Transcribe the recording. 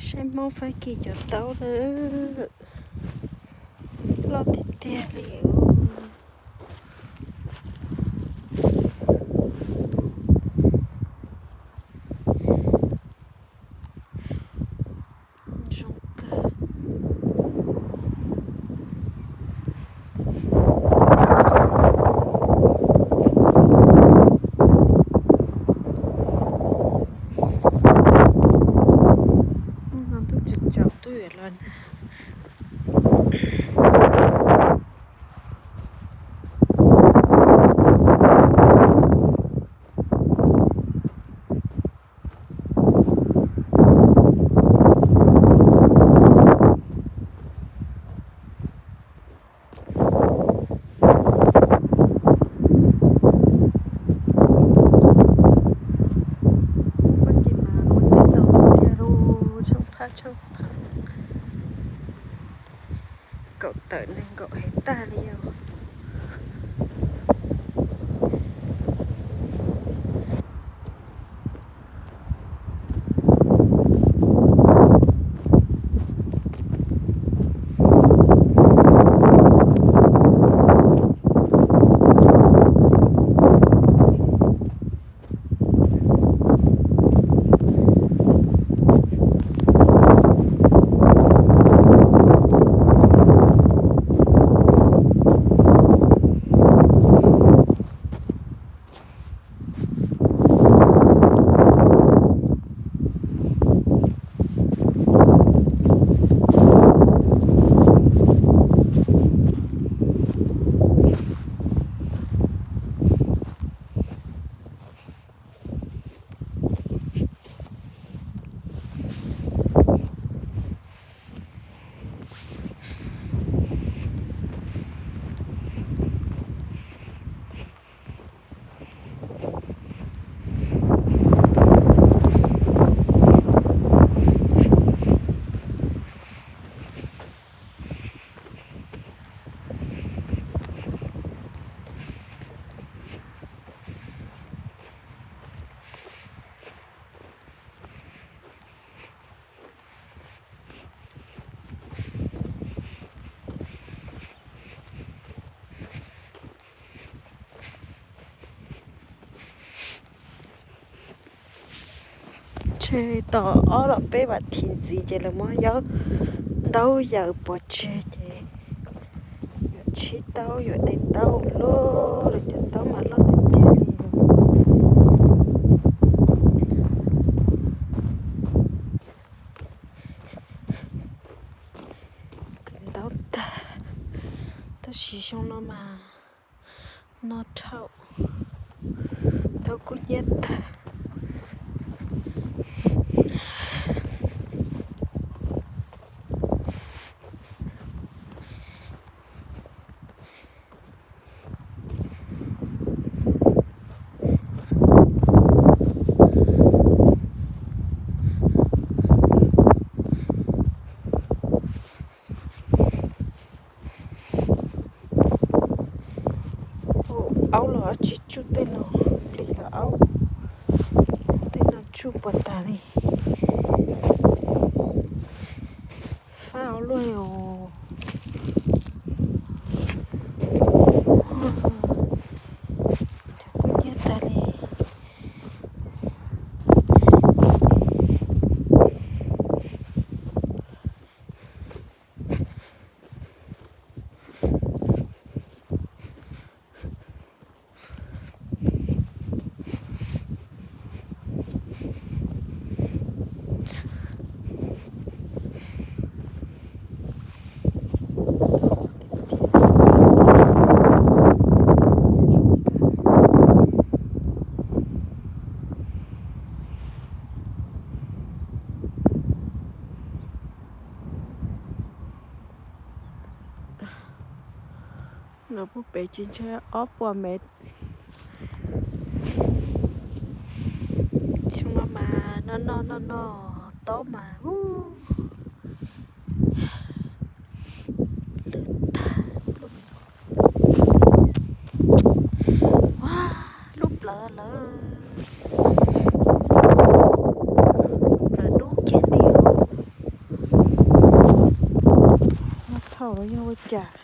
Saib Hmoob Fab Kis cov taub lawm, loj tiag tiag li. Zoo kawg. Hnub no twb tsaus tsaus twb yuav los nag. Fab Kis mas ua teb tau tiag lauj, tshooj phaj tshooj pheej. Kaum tawm nees nkaum heev tag li os. Tseg li tau ob los peb vas thiv ntxiv ces lawv muab ntaub yaws pov tseg ces yuav tshib taub yuav de taub luaj, lawv cov taub mas loj tiag tiag li. Ntaub tag, tab sis xyoo no mas no dhau, taub kub hnyiab tag. Aub los tsis tsuj tej no, plis los aub, tej no tsuj puas tas li. Fab aub luaj os. Cov kub hnyiab tag li. Los puag pem tsis ntshe ob puas mev. Xyoo no mas noj noj noj noj taub mas lwj tag. Ua lub plawv lawm. Zaum no yeej ua cas?